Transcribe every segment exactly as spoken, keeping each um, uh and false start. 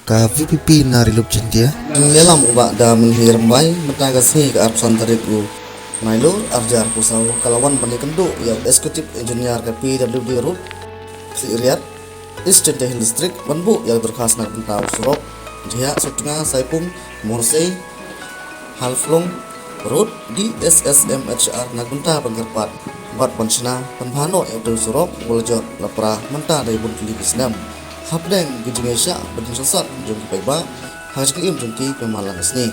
Ka VPP na Ri Lup Jaiñtia. Jingïalam u Bah Damon Hyrembai mynta ka sngi ka arphew san tarik u Nailur arhajar arphew saw ka la wan ban ïakynduh ïa u Executive Engineer ka PWD Road, Khliehriat, East Jaintia Hills District, ban buh ïa ka dorkhas na ka bynta u surok Jhiah Sutnga Saipung Mursei Haflong Road, DSSMHR na ka bynta ban kyrpad bad ban shna pynbha noh ïa u surok ba la jot la pra mynta da bun tylli ki snem. Hapdeng ki jingïaishah bad jingsngewsih jong ki paidbah ha ka jingim jong ki, pynbha lang ka sngi.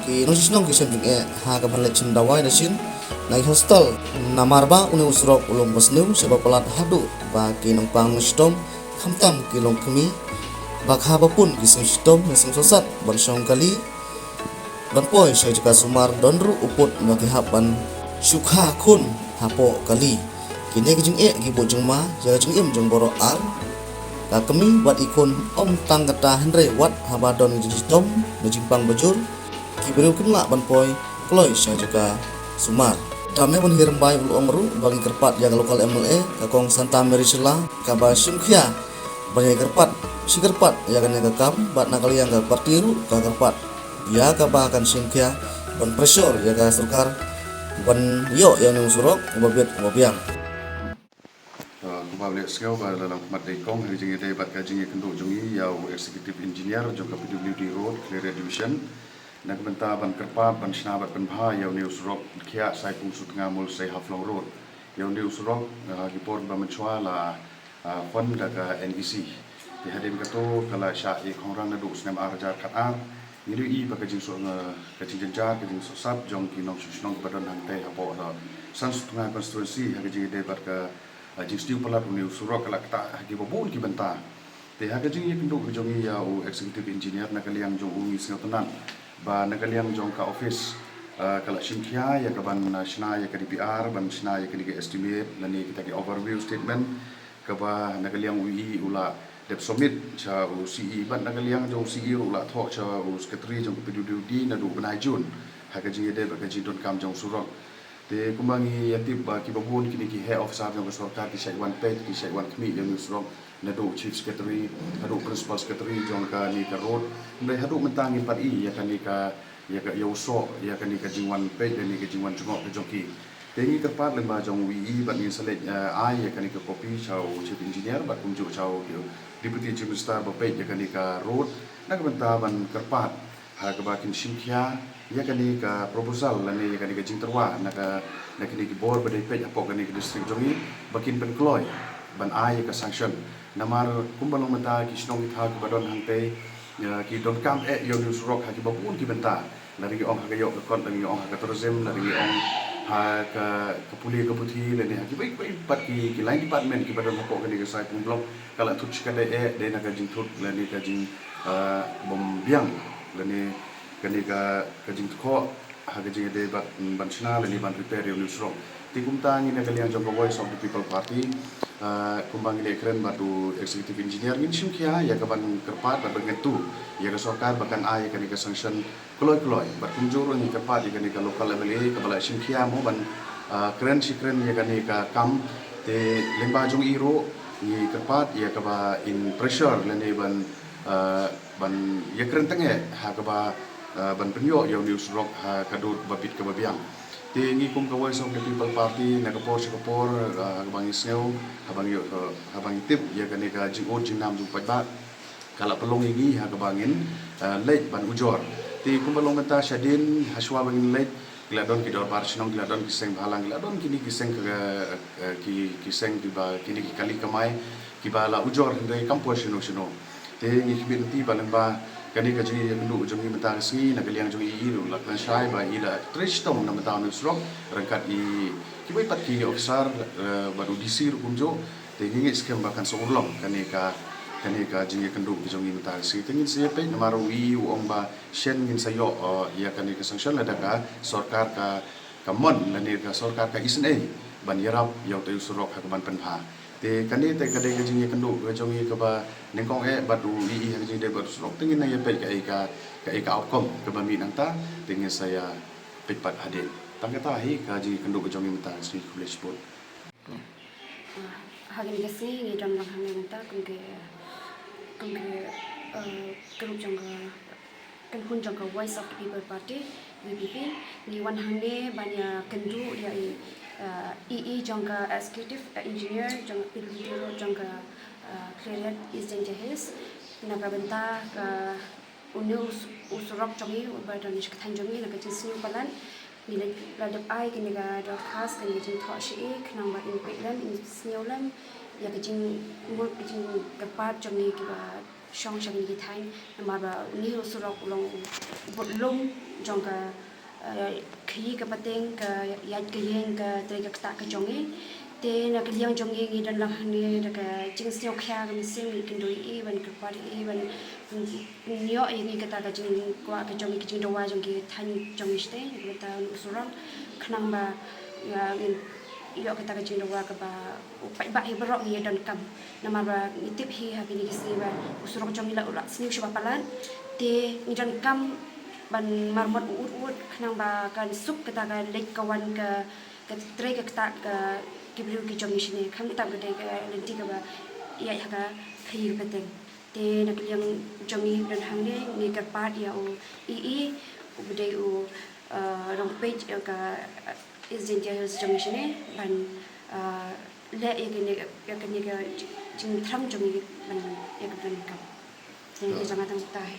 Ki nongshong shnong ki shem jingeh ha kaba leit shim dawai da shin na ki hospital namar ba une u surok u long ba sniew shaba palat haduh ba ki nongpang shitom, khamtam ki longkmie, ba kha ba pun ki sngewshitom ne sngewsih ban shong kali ban poi sha jaka sumar, don ruh u pud ba ki hap ban shu kha khun hapoh kali. Kine ki jingeh ki buh jingma ïa ka jingim jong baroh ar, ka kmie bad i khun. Ym tang kata hynrei wat haba don jingshitom ne jingpang bajur, ki briew kim lah ban poi kloi sha jaka sumar. Damon Hyrembai u la ong ruh ba ngi kyrpad ïa ka local MLA ka Kong Santa Mary Shylla kaba shim khia ban ïa kyrpad, shi kyrpad ïa kane ka kam, bad na ka liang ka party ruh ka kyrpad ïa kaba kan shim khia ban pressure ïa ka sorkar ban ïoh ïa une u surok uba bit uba biang. Uh, kumba u la sngew ba la long khmat dei kong ha ka jingïadei bad ka jingïakynduh jong ngi ïa u Executive Engineer jong ka PWD Road, Khliehriat Division, na ka bynta ban kyrpad ban shna bad pynbha ïa une u surok Jhiah Saipung Sutnga Mursei Haflong Road. Ïa une u surok, uh, ki por ba mynshuwa la, uh, fund da ka NEC. Te hadien kato ka la shah ïa khongran naduh u snem arhajar khatar. Ngi la ïohi ba ka jingsoh, uh, ka jingjynjar, ka jingsohsat jong ki nongshong shnong kaba don hangtei hapoh San Sutnga constituency ha ka jingïadei bad ka, uh, jingsniew palat une u surok ka la ktah ha kiba bun ki bynta. Te ha ka jingïakynduh jong ngi ïa u Executive Engineer, na ka liang jong u ngi sngewtynnat ba na ka liang jong ka office, uh, ka la shim khia ïa ka ban, uh, shna ïa ka DPR, ban shna ïa kane ka estimate lane kita ki overview statement, kaba na ka liang u EE u la dep submit sha u CE, bad na ka liang jong u CE ruh u la thoh sha u Secretary jong ka PWD naduh u bnai June ha ka jingïadei bad ka jingdonkam jong u surok. Te kumba ngi ïatip ba kiba bun kine ki heh officer jong ka sorkar ki shait wan peit, ki shait wan khmih ïa une u surok, naduh Chief Secretary haduh Principal Secretary jong kane ka road. Hynrei haduh mynta ngim pat i ïa kane ka, ïa ka, ïa u soh, ïa kane ka jingwan peit, ïa kane ka jingwan jngoh ka jong ki. Te ngi kyrpad lyngba jong u EE bad ngin sa leit, eh, ai ïa kane ka copy sha u Chief Engineer bad kumjuh sha u Deputy Chief Minister ba peit ïa kane ka road, na ka bynta ban kyrpad ha kaba kin shim khia ïa kane ka proposal lane ïa kane ka jingtyrwa na ka, na kine ki bor ba dei peit hapoh kane ka district jong ngi ba kin pynkloi ban ai ïa ka sanction. Namar kumba long mynta ki shnong ki thaw kiba don hangtei, ïa, ki donkam eh ïa une u surok ha kiba bun ki bynta. Lada ngi ong ha ka ïoh ka kot, lada ngi ong ha ka tourism, lada ngi ong ha ka, ka pule ka puthi, lane ha kiba, kiba pat ki, ki line department kiba don hapoh kane ka Saipung Block, ka la thut shikatdei eh, dei na ka jingthut lane ka jing, ah, bym biang lane kane ka, ka jingthoh ha ka jingïadei bad ban shna lane ban repair ïa une u surok. Te kumta ngi na ka liang jong ka Voice of the People Party, ah, kumba ngi la kren bad u Executive Engineer, ngin shim khia ïa ka ban kyrpad bad ban kyntu ïa ka sorkar ba kan ai ïa kane ka sanction kloi kloi. Bad kumjuh ruh ngi kyrpad ïa kane ka local MLA kaba la shim khia mo ban, ah, kren shi kren ïa kane ka kam. Te lyngba jong i ruh ngi kyrpad ïa kaba in pressure lane ban, ah, ban ïakren tang eh ha kaba, ah, ban pynïoh ïa une u surok ha ka dur kaba bit kaba biang. Te ngi kum ka Voice of the People Party na ka por sha ka por, ah, ha kaba ngi sngew, haba ngi, ah, haba ngi tip ïa kane ka jingud jingnam jong u paidbah, ka la pynlong ïa ngi ha kaba ngin, ah, leit ban ujor. Te kumba long mynta shadien, hashwa ba ngin leit, ki la don ki dorbar shnong, ki la don ki seng bhalang, ki la don kine ki seng ka, eh, ki, ki seng kiba, kine ki kali kamai kiba la ujor hynrei kam poi shano shano. Te ngi khmih lynti ba lyngba kane ka jingïakynduh jong ngi mynta ka sngi, na ka liang jong i, i ruh la kren shai ba i la trei shitom na bynta une u surok ryngkat i kiwei pat ki officer, eh, bad u DC ruh kumjuh. Te ngi ngeit skhem ba kan sa urlong kane ka, kane ka jingïakynduh jong ngi mynta ka sngi. Te ngin sa ïa peit namar u i u ong ba shen ngin sa ïoh, eh, ïa kane ka sanction lada ka sorkar ka, ka mon lane ka sorkar ka isynei ban ïarap ïa utei u surok ha ka ban pynbha. Te kane te ka dei ka jingïakynduh ka jong ngi kaba nyngkong eh bad u i ha ka jingdei bad u surok. Te ngin nang ïa peit kaei ka, kaei ka outcome kaba mih nangta. Te ngin sa ïa peit pat hadien. Tang kata hi ka jingïakynduh ka jong ngi mynta ka sngi. Khublei shibun. Ah, ha kane ka sngi ngi don lang hangne mynta kum ki, kum ki Uh, ka ruh jong ka kynhun jong ka Voice of the People Party, V P P, ngi wan hangne ban ïa kynduh ïa i, uh, E E jong ka Executive, uh, Engineer jong ka P W D Road jong ka, uh, Khliehriat East Jaintia Hills na ka bynta ka une u s-, u surok jong ngi uba don sha ka thaiñ jong ngi. Na ka jingsniew palat ngi la, la dep ai kane ka dorkhas, kane ka jingthoh sha i khnang ba in peit lem, in sniew lem ïa ka jingmut, ka jingkyrpad jong ngi kiba shong sha kine ki thaiñ, namar ba une u surok u long u budlum jong ka, eh, khaïi ka pateng, ka ïaid ka ïeng, ka trei ka ktah ka jong ngi. Te na ka liang jong ngi, ngi don lang hangne da ka jingsngewkhia ka mynsiem, ngi kynduh ïa i ban kyrpad ïa i ban pynïoh ïa ngi kata ka jingkwah ka jong ngi, ka jingdawa jong ki thaiñ jong ngi shatei, na ka bynta une u surok, khnang ba, ïa, ngin ïoh kata ka jingdawa kaba u paidbah hi baroh ngi ïa donkam. Namar ba ngi tip hi ha kine ki sngi ba u surok jong ngi la, u la sniew shibun palat. Te ngi donkam ban marmot u ud ud khnang ba kan suk kata ka leit ka wan ka, ka trei ka ktah ka ki briew ki jong ngi shane, khamtam ka dei ka lynti kaba ïaid ha ka khaïi ka pateng. Te na ka liang jong ngi don hangne, ngi kyrpad ïa u E E uba dei u, uh, nongpeit ïa ka, uh, East Jaintia Hills jong ngi shane ban, uh, leh ïa kane, ïa kane ka jingthrang jong ngi ban ïa ka donkam. Te ngi jngai tang kata hi.